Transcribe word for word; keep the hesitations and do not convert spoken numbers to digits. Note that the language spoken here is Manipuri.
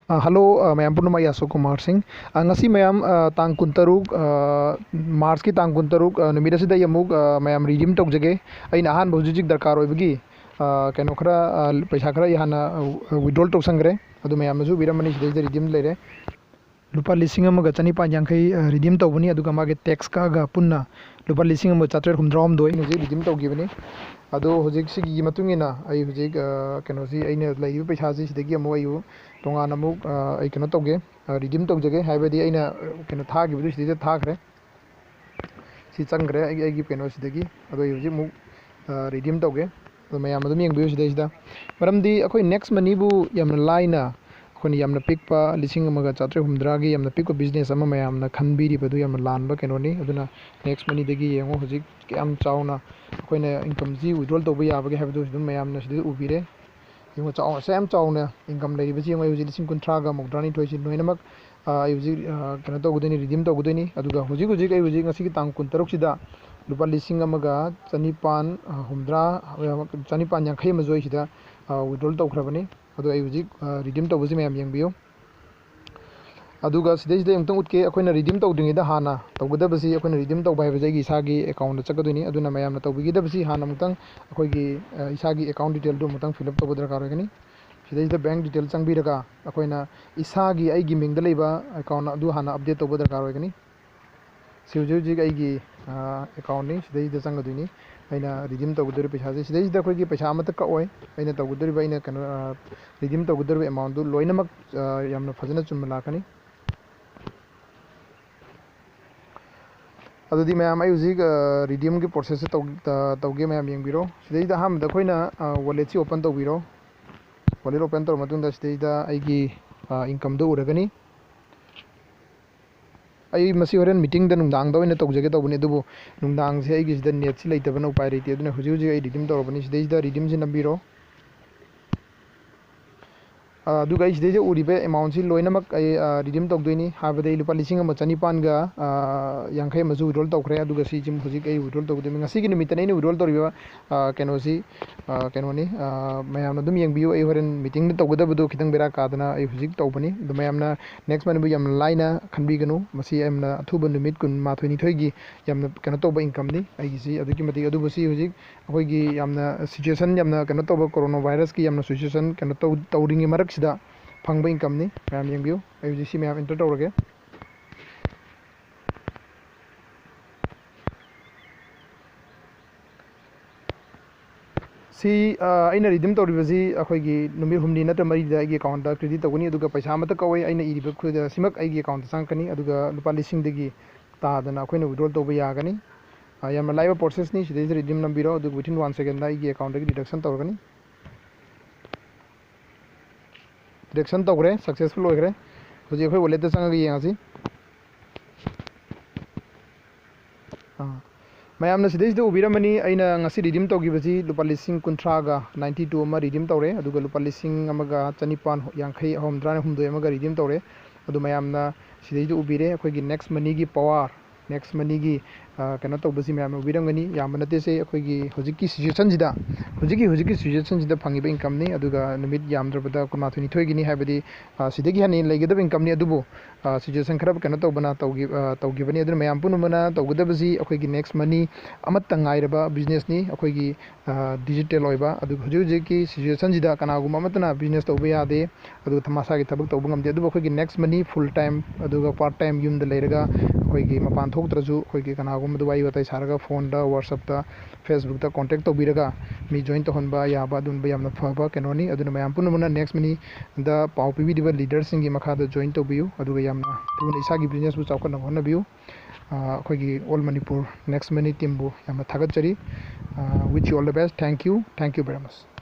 ꯑ, ꯍꯜꯂꯣ, ꯑ, ꯃꯌꯥꯝ ꯄꯨꯝꯅꯃꯛ, ꯑꯩ ꯑꯁꯣꯛ ꯀꯨꯃꯥꯔ ꯁꯤꯡ꯫ ꯑ, ꯉꯁꯤ ꯃꯌꯥꯝ, ꯑ, ꯇꯥꯡ ꯀꯨꯟꯇꯔꯨꯛ, ꯑ, ꯃꯥꯔꯆꯀꯤ ꯇꯥꯡ ꯀꯨꯟꯇꯔꯨꯛ, ꯑ, ꯅꯨꯃꯤꯠ ꯑꯁꯤꯗ ꯑꯩ ꯑꯃꯨꯛ, ꯑ, ꯃꯌꯥꯝ ꯔꯤꯗꯤꯝ ꯇꯧꯖꯒꯦ꯫ ꯑꯩꯅ ꯑꯍꯥꯟꯕ ꯍꯧꯖꯤꯛ ꯍꯧꯖꯤꯛ ꯗꯔꯀꯥꯔ ꯑꯣꯏꯕꯒꯤ, ꯑ, ꯀꯩꯅꯣ ꯈꯔ, ꯑ, ꯄꯩꯁꯥ ꯈꯔ ꯑꯩ ꯍꯥꯟꯅ, ꯑ, ꯋꯤꯗ꯭ꯔꯣꯜ ꯇꯧꯁꯟꯈ꯭ꯔꯦ꯫ ꯑꯗꯨ ꯃꯌꯥꯝꯅꯁꯨ ꯎꯕꯤꯔꯝꯃꯅꯤ, ꯁꯤꯗꯩꯗ ꯔꯤꯗꯤꯝ ꯂꯩꯔꯦ꯫ ꯂꯨꯄꯥ ꯂꯤꯁꯤꯡ ꯑꯃꯒ ꯆꯅꯤꯄꯥꯟ ꯌꯥꯡꯈꯩ, ꯑ, ꯔꯤꯗꯤꯝ ꯇꯧꯕꯅꯤ, ꯑꯗꯨꯒ ꯃꯥꯒꯤ ꯇꯦꯛꯁ ꯀꯛꯑꯒ ꯄꯨꯟꯅ ꯂꯨꯄꯥ ꯂꯤꯁꯤꯡ ꯑꯃꯒ ꯆꯥꯇ꯭ꯔꯦꯠ ꯍꯨꯝꯗ꯭ꯔꯥ ꯍꯨꯝꯗꯣꯏ ꯑꯩꯅ ꯍꯧꯖꯤꯛ ꯔꯤꯗꯤꯝ ꯇꯧꯈꯤꯕꯅꯤ꯫ ꯑꯗꯣ ꯍꯧꯖꯤꯛ ꯁꯤꯒꯤ ꯃꯇꯨꯡ ꯏꯟꯅ ꯑꯩ ꯍꯧꯖꯤꯛ, ꯑ, ꯀꯩꯅꯣꯁꯤ, ꯑꯩꯅ ꯂꯩꯔꯤꯕ ꯄꯩꯁꯥꯁꯤ ꯁꯤꯗꯒꯤ ꯑꯃꯨꯛ ꯑꯩ ꯇꯣꯉꯥꯟꯅ ꯑꯃꯨꯛ, ꯑ, ꯑꯩ ꯀꯩꯅꯣ ꯇꯧꯒꯦ, ꯑ, ꯔꯤꯗꯤꯝ ꯇꯧꯖꯒꯦ꯫ ꯍꯥꯏꯕꯗꯤ ꯑꯩꯅ, ꯑ, ꯀꯩꯅꯣ ꯊꯥꯈꯤꯕꯗꯨ ꯁꯤꯗꯩꯗ ꯊꯥꯈ꯭ꯔꯦ꯫ ꯁꯤ ꯆꯪꯈ꯭ꯔꯦ ꯑꯩꯒꯤ, ꯑꯩꯒꯤ ꯀꯩꯅꯣꯁꯤꯗꯒꯤ꯫ ꯑꯗꯣ ꯑꯩ ꯍꯧꯖꯤꯛ ꯑꯃꯨꯛ, ꯑ, ꯔꯤꯗꯤꯝ ꯇꯧꯒꯦ꯫ ꯑꯗꯣ ꯃꯌꯥꯝ ꯑꯗꯨꯝ ꯌꯦꯡꯕꯤꯌꯨ ꯁꯤꯗꯩꯁꯤꯗ꯫ ꯃꯔꯝꯗꯤ ꯑꯩꯈꯣꯏ ꯅꯦꯛꯁ ꯃꯅꯤꯕꯨ ꯌꯥꯝꯅ ꯂꯥꯏꯅ, ꯑꯩꯈꯣꯏꯅ ꯌꯥꯝꯅ ꯄꯤꯛꯄ ꯂꯤꯁꯤꯡ ꯑꯃꯒ ꯆꯥꯇ꯭ꯔꯦꯠ ꯍꯨꯝꯗ꯭ꯔꯥꯒꯤ ꯌꯥꯝꯅ ꯄꯤꯛꯄ ꯕꯤꯖꯤꯅꯦꯁ ꯑꯃ ꯃꯌꯥꯝꯅ ꯈꯟꯕꯤꯔꯤꯕꯗꯨ ꯌꯥꯝꯅ ꯂꯥꯟꯕ ꯀꯩꯅꯣꯅꯤ꯫ ꯑꯗꯨꯅ ꯅꯦꯛꯁ ꯃꯅꯤꯗꯒꯤ ꯌꯦꯡꯉꯨ, ꯍꯧꯖꯤꯛ ꯀꯌꯥꯝ ꯆꯥꯎꯅ ꯑꯩꯈꯣꯏꯅ ꯏꯟꯀꯝꯁꯤ ꯋꯤꯗ꯭ꯔꯣꯜ ꯇꯧꯕ ꯌꯥꯕꯒꯦ ꯍꯥꯏꯕꯗꯨ ꯑꯗꯨꯝ ꯃꯌꯥꯝꯅ ꯁꯤꯗ ꯎꯕꯤꯔꯦ꯫ ꯌꯦꯡꯉꯨ, ꯆꯥꯎ-, ꯑꯁꯨꯛ ꯌꯥꯝ ꯆꯥꯎꯅ ꯏꯟꯀꯝ ꯂꯩꯔꯤꯕꯁꯤ ꯌꯦꯡꯉꯨ꯫ ꯑꯩ ꯍꯧꯖꯤꯛ ꯂꯤꯁꯤꯡ ꯀꯨꯟꯊ꯭ꯔꯥꯒ ꯃꯧꯗ꯭ꯔꯥꯅꯤꯊꯣꯏꯁꯤ ꯂꯣꯏꯅꯃꯛ, ꯑ, ꯑꯩ ꯍꯧꯖꯤꯛ, ꯑ, ꯀꯩꯅꯣ ꯇꯧꯒꯗꯣꯏꯅꯤ, ꯔꯤꯗꯤꯝ ꯇꯧꯒꯗꯣꯏꯅꯤ꯫ ꯑꯗꯨꯒ ꯍꯧꯖꯤꯛ ꯍꯧꯖꯤꯛ ꯑꯩ ꯍꯧꯖꯤꯛ ꯉꯁꯤꯒꯤ ꯇꯥꯡ ꯀꯨꯟꯇꯔꯨꯛꯁꯤꯗ ꯂꯨꯄꯥ ꯂꯤꯁꯤꯡ ꯑꯃꯒ ꯆꯅꯤꯄꯥꯟ, ꯑ, ꯍꯨꯝꯗ꯭ꯔꯥ, ꯑ, ꯆꯅꯤꯄꯥꯟ ꯌꯥꯡꯈꯩ ꯑꯃꯁꯨ ꯑꯩ ꯁꯤꯗ, ꯑ, ꯋꯤꯗ꯭ꯔꯣꯜ ꯇꯧꯈ꯭ꯔꯕꯅꯤ꯫ ꯑꯗꯣ ꯑꯩ ꯍꯧꯖꯤꯛ, ꯑ, ꯔꯤꯗꯤꯝ ꯇꯧꯕꯁꯤ ꯃꯌꯥꯝ ꯌꯦꯡꯕꯤꯌꯨ꯫ ꯑꯗꯨꯒ ꯁꯤꯗꯩꯁꯤꯗ ꯑꯃꯨꯛꯇꯪ ꯎꯠꯀꯦ, ꯑꯩꯈꯣꯏꯅ ꯔꯤꯗꯤꯝ ꯇꯧꯗ꯭ꯔꯤꯉꯩꯗ ꯍꯥꯟꯅ ꯇꯧꯒꯗꯕꯁꯤ, ꯑꯩꯈꯣꯏꯅ ꯔꯤꯗꯤꯝ ꯇꯧꯕ ꯍꯥꯏꯕꯁꯤ ꯑꯩꯒꯤ ꯏꯁꯥꯒꯤ ꯑꯦꯀꯥꯎꯟꯗ ꯆꯠꯀꯗꯣꯏꯅꯤ꯫ ꯑꯗꯨꯅ ꯃꯌꯥꯝꯅ ꯇꯧꯕꯤꯒꯗꯕꯁꯤ ꯍꯥꯟꯅ ꯑꯃꯨꯛꯇꯪ ꯑꯩꯈꯣꯏꯒꯤ, ꯑ, ꯏꯁꯥꯒꯤ ꯑꯦꯀꯥꯎꯟ ꯗꯤꯇꯦꯜꯗꯨ ꯑꯃꯨꯛꯇꯪ ꯐꯤꯜ ꯑꯞ ꯇꯧꯕ ꯗꯔꯀꯥꯔ ꯑꯣꯏꯒꯅꯤ꯫ ꯁꯤꯗꯩꯁꯤꯗ ꯕꯦꯡꯛ ꯗꯤꯇꯦꯜ ꯆꯪꯕꯤꯔꯒ ꯑꯩꯈꯣꯏꯅ ꯏꯁꯥꯒꯤ, ꯑꯩꯒꯤ ꯃꯤꯡꯗ ꯂꯩꯕ ꯑꯦꯀꯥꯎꯟ ꯑꯗꯨ ꯍꯥꯟꯅ ꯑꯞꯗꯦꯠ ꯇꯧꯕ ꯗꯔꯀꯥꯔ ꯑꯣꯏꯒꯅꯤ꯫ ꯁꯤ ꯍꯧꯖꯤꯛ ꯍꯧꯖꯤꯛ ꯑꯩꯒꯤ, ꯑ, ꯑꯦꯀꯥꯎꯟꯅꯤ꯫ ꯁꯤꯗꯩꯁꯤꯗ ꯆꯪꯒꯗꯣꯏꯅꯤ ꯑꯩꯅ ꯔꯤꯗꯤꯝ ꯇꯧꯒꯗꯧꯔꯤꯕ ꯄꯩꯁꯥꯁꯦ꯫ ꯁꯤꯗꯩꯁꯤꯗ ꯑꯩꯈꯣꯏꯒꯤ ꯄꯩꯁꯥ ꯑꯃꯠꯇ ꯀꯛꯑꯣꯏ꯫ ꯑꯩꯅ ꯇꯧꯒꯗꯧꯔꯤꯕ, ꯑꯩꯅ ꯀꯩꯅꯣ, ꯑ, ꯔꯤꯗꯤꯝ ꯇꯧꯒꯗꯧꯔꯤꯕ ꯑꯦꯃꯥꯎꯟꯗꯨ ꯂꯣꯏꯅꯃꯛ, ꯑ, ꯌꯥꯝꯅ ꯐꯖꯅ ꯆꯨꯝꯅ ꯂꯥꯛꯀꯅꯤ꯫ ꯑꯗꯨꯗꯤ ꯃꯌꯥꯝ, ꯑꯩ ꯍꯧꯖꯤꯛ, ꯑ, ꯔꯤꯗꯤꯝꯒꯤ ꯄ꯭ꯔꯣꯁꯦꯁꯁꯦ ꯇꯧ-, ꯑ, ꯇꯧꯒꯦ꯫ ꯃꯌꯥꯝ ꯌꯦꯡꯕꯤꯔꯣ꯫ ꯁꯤꯗꯩꯗ ꯑꯍꯥꯟꯕꯗ ꯑꯩꯈꯣꯏꯅ, ꯑ, ꯋꯥꯂꯦꯠꯁꯤ ꯑꯣꯄꯟ ꯇꯧꯕꯤꯔꯣ꯫ ꯋꯥꯂꯦꯠ ꯑꯣꯄꯟ ꯇꯧꯔ ꯃꯇꯨꯡꯗ ꯁꯤꯗꯩꯗ ꯑꯩꯒꯤ, ꯑ, ꯏꯟꯀꯝꯗꯣ ꯎꯔꯒꯅꯤ꯫ ꯑꯩ ꯃꯁꯤ ꯍꯣꯔꯦꯟ ꯃꯤꯇꯤꯡꯗ ꯅꯨꯡꯗꯥꯡꯗ ꯑꯣꯏꯅ ꯇꯧꯖꯒꯦ ꯇꯧꯕꯅꯤ, ꯑꯗꯨꯕꯨ ꯅꯨꯡꯗꯥꯡꯁꯦ ꯑꯩꯒꯤꯁꯤꯗ ꯅꯦꯠꯁꯤ ꯂꯩꯇꯕꯅ ꯎꯄꯥꯏ ꯂꯩꯇꯦ꯫ ꯑꯗꯨꯅ ꯍꯧꯖꯤꯛ ꯍꯧꯖꯤꯛ ꯑꯩ ꯔꯤꯗꯤꯝ ꯇꯧꯔꯕꯅꯤ꯫ ꯁꯤꯗꯩꯁꯤꯗ ꯔꯤꯗꯤꯝꯁꯤ ꯅꯝꯕꯤꯔꯣ꯫ ꯑ, ꯑꯗꯨꯒ ꯑꯩ ꯁꯤꯗꯩꯗ ꯎꯔꯤꯕ amount ꯁꯤ ꯂꯣꯏꯅꯃꯛ ꯑꯩ, ꯑ, redeem ꯇꯧꯗꯣꯏꯅꯤ꯫ ꯍꯥꯏꯕꯗꯤ ꯑꯩ ꯂꯨꯄꯥ ꯂꯤꯁꯤꯡ ꯑꯃ ꯆꯅꯤꯄꯥꯟꯒ, ꯑ, ꯌꯥꯡꯈꯩ ꯑꯃꯁꯨ withdraw ꯇꯧꯈ꯭ꯔꯦ꯫ ꯑꯗꯨꯒ ꯁꯤ ꯁꯤꯝ ꯍꯧꯖꯤꯛ ꯑꯩ withdraw ꯇꯧꯒꯗꯣꯏꯅꯤ꯫ ꯉꯁꯤꯒꯤ ꯅꯨꯃꯤꯠꯇꯅꯦ ꯑꯩꯅ withdraw ꯇꯧꯔꯤꯕ, ꯑ, ꯀꯩꯅꯣꯁꯤ, ꯑ, ꯀꯩꯅꯣꯅꯤ, ꯑ, ꯃꯌꯥꯝꯅ ꯑꯗꯨꯝ ꯌꯦꯡꯕꯤꯌꯨ꯫ ꯑꯩ ꯍꯣꯔꯦꯟ meeting ꯗ ꯇꯧꯒꯗꯕꯗꯨ ꯈꯤꯇꯪ ꯕꯦꯔꯥ ꯀꯥꯗꯅ ꯑꯩ ꯍꯧꯖꯤꯛ ꯇꯧꯕꯅꯤ꯫ ꯑꯗꯨ ꯃꯌꯥꯝꯅ next month ꯕꯨ ꯌꯥꯝꯅ ꯂꯥꯏꯅ ꯈꯟꯕꯤꯒꯅꯨ꯫ ꯃꯁꯤ ꯌꯥꯝꯅ ꯑꯊꯨꯕ ꯅꯨꯃꯤꯠ ꯀꯨꯟꯃꯥꯊꯣꯏ ꯅꯤꯊꯣꯏꯒꯤ ꯌꯥꯝꯅ ꯀꯩꯅꯣ ꯇꯧꯕ income ꯅꯤ ꯑꯩꯒꯤꯁꯤ꯫ ꯑꯗꯨꯛꯀꯤ ꯃꯇꯤꯛ, ꯑꯗꯨꯕꯨ ꯁꯤ ꯍꯧꯖꯤꯛ ꯑꯩꯈꯣꯏꯒꯤ ꯌꯥꯝꯅ situation ꯌꯥꯝꯅ ꯀꯩꯅꯣ ꯇꯧꯕ, corona virus ꯀꯤ ꯌꯥꯝꯅ situation ꯀꯩꯅꯣ ꯇꯧ-, ꯇꯧꯔꯤꯉꯩ ꯃꯔꯛꯁꯤꯗ ꯐꯪꯕ income ꯅꯤ꯫ ꯃꯌꯥꯝ ꯌꯦꯡꯕꯤꯌꯨ꯫ ꯑꯩ ꯍꯧꯖꯤꯛ ꯁꯤ ꯃꯌꯥꯝ enter ꯇꯧꯔꯒꯦ꯫ ꯁꯤ, ꯑ, ꯑꯩꯅ redeem ꯇꯧꯔꯤꯕꯁꯤ ꯑꯩꯈꯣꯏꯒꯤ ꯅꯨꯃꯤꯠ ꯍꯨꯝꯅꯤ ꯅꯠꯇ꯭ꯔ ꯃꯔꯤꯗ ꯑꯩꯒꯤ account ꯇ credit ꯇꯧꯒꯅꯤ꯫ ꯑꯗꯨꯒ ꯄꯩꯁꯥ ꯑꯃꯠꯇ ꯀꯛꯑꯣꯏ꯫ ꯑꯩꯅ ꯏꯔꯤꯕ ꯈꯨꯗ-, ꯁꯤꯃꯛ ꯑꯩꯒꯤ account ꯇ ꯆꯪꯉꯛꯀꯅꯤ꯫ ꯑꯗꯨꯒ ꯂꯨꯄꯥ ꯂꯤꯁꯤꯡꯗꯒꯤ ꯇꯥꯗꯅ ꯑꯩꯈꯣꯏꯅ withdraw ꯇꯧꯕ ꯌꯥꯒꯅꯤ꯫ ꯑ, ꯌꯥꯝꯅ ꯂꯥꯏꯕ process ꯅꯤ꯫ ꯁꯤꯗꯩꯁꯤꯗ redeem ꯅꯝꯕꯤꯔꯣ, ꯑꯗꯨꯒ within one second ꯗ ꯑꯩꯒꯤ account ꯇꯒꯤ deduction ꯇꯧꯔꯒꯅꯤ꯫ Deduction ꯇꯧꯈ꯭ꯔꯦ, successful ꯑꯣꯏꯈ꯭ꯔꯦ꯫ ꯍꯧꯖꯤꯛ ꯑꯩꯈꯣꯏ wallet ꯇ ꯆꯪꯉꯒ ꯌꯦꯡꯉꯁꯤ꯫ ꯑꯥ, ꯃꯌꯥꯝꯅ ꯁꯤꯗꯩꯁꯤꯗ ꯎꯕꯤꯔꯝꯃꯅꯤ, ꯑꯩꯅ ꯉꯁꯤ redeem ꯇꯧꯈꯤꯕꯁꯤ ꯂꯨꯄꯥ ꯂꯤꯁꯤꯡ ꯀꯨꯟꯊ꯭ꯔꯥꯒ ninety two ꯑꯃ redeem ꯇꯧꯔꯦ, ꯑꯗꯨꯒ ꯂꯨꯄꯥ ꯂꯤꯁꯤꯡ ꯑꯃꯒ ꯆꯅꯤꯄꯥꯟ ꯌꯥꯡꯈꯩ ꯍꯨꯝꯐꯨꯇꯔꯥ ꯍꯨꯝꯗꯣꯏ ꯑꯃꯒ redeem ꯇꯧꯔꯦ꯫ ꯑꯗꯨ ꯃꯌꯥꯝꯅ ꯁꯤꯗꯩꯗ ꯎꯕꯤꯔꯦ, ꯑꯩꯈꯣꯏꯒꯤ next money ꯒꯤ power, next money ꯒꯤ, ꯑ, ꯀꯩꯅꯣ ꯇꯧꯕꯁꯤ ꯃꯌꯥꯝꯅ ꯎꯕꯤꯔꯝꯒꯅꯤ꯫ ꯌꯥꯝꯕ ꯅꯠꯇꯦ ꯁꯦ, ꯑꯩꯈꯣꯏꯒꯤ ꯍꯧꯖꯤꯛꯀꯤ situation ꯁꯤꯗ, ꯍꯧꯖꯤꯛꯀꯤ, ꯍꯧꯖꯤꯛꯀꯤ situation ꯁꯤꯗ ꯐꯪꯉꯤꯕ income ꯅꯤ꯫ ꯑꯗꯨꯒ ꯅꯨꯃꯤꯠ ꯌꯥꯝꯗ꯭ꯔꯕꯗ ꯀꯨꯟꯃꯥꯊꯣꯏ ꯅꯤꯊꯣꯏꯒꯤꯅꯤ, ꯍꯥꯏꯕꯗꯤ, ꯑ, ꯁꯤꯗꯒꯤ ꯍꯦꯟꯅ ꯂꯩꯒꯗꯕ income ꯅꯤ꯫ ꯑꯗꯨꯕꯨ, ꯑ, situation ꯈꯔ ꯀꯩꯅꯣ ꯇꯧꯕꯅ ꯇꯧꯈꯤ-, ꯑ, ꯇꯧꯈꯤꯕꯅꯤ꯫ ꯑꯗꯨꯅ ꯃꯌꯥꯝ ꯄꯨꯝꯅꯃꯛꯅ ꯇꯧꯒꯗꯕꯁꯤ ꯑꯩꯈꯣꯏꯒꯤ next money ꯑꯃꯠꯇ ꯉꯥꯏꯔꯕ business ꯅꯤ꯫ ꯑꯩꯈꯣꯏꯒꯤ, ꯑ, digital ꯑꯣꯏꯕ, ꯑꯗꯨꯒ ꯍꯧꯖꯤꯛ ꯍꯧꯖꯤꯛꯀꯤ situation ꯁꯤꯗ ꯀꯅꯥꯒꯨꯝꯕ ꯑꯃꯠꯇꯅ business ꯇꯧꯕ ꯌꯥꯗꯦ꯫ ꯑꯗꯨꯒ ꯊ-, ꯃꯁꯥꯒꯤ ꯊꯕꯛ ꯇꯧꯕ ꯉꯝꯗꯦ꯫ ꯑꯗꯨꯕꯨ ꯑꯩꯈꯣꯏꯒꯤ next money full time, ꯑꯗꯨꯒ part time ꯌꯨꯝꯗ ꯂꯩꯔꯒ ꯑꯩꯈꯣꯏꯒꯤ ꯃꯄꯥꯟ ꯊꯣꯛꯇ꯭ꯔꯁꯨ ꯑꯩꯈꯣꯏꯒꯤ ꯀꯅꯥꯒꯨꯝꯕꯗ ꯋꯥꯔꯤ ꯋꯥꯇꯥꯏ ꯁꯥꯔꯒ phone ꯗ, WhatsApp ꯇ, Facebook ꯇ contact ꯇꯧꯕꯤꯔꯒ ꯃꯤ join ꯇꯧꯍꯟꯕ ꯌꯥꯕ ꯑꯗꯨꯒꯨꯝꯕ ꯌꯥꯝꯅ ꯐꯕ ꯀꯩꯅꯣꯅꯤ꯫ ꯑꯗꯨꯅ ꯃꯌꯥꯝ ꯄꯨꯝꯅꯃꯛꯅ next money ꯗ ꯄꯥꯎ ꯄꯤꯕꯤꯔꯤꯕ leader ꯁꯤꯡꯒꯤ ꯃꯈꯥꯗ join ꯇꯧꯕꯤꯌꯨ꯫ ꯑꯗꯨꯒ ꯌꯥꯝꯅ ꯊꯨꯅ ꯏꯁꯥꯒꯤ business ꯕꯨ ꯆꯥꯎꯈꯠꯅꯕ ꯍꯣꯠꯅꯕꯤꯌꯨ꯫ ꯑ, ꯑꯩꯈꯣꯏꯒꯤ All Manipur Next Money team ꯕꯨ ꯌꯥꯝꯅ ꯊꯥꯒꯠꯆꯔꯤ꯫ ꯑ, wish you all the best. Thank you. Thank you very much.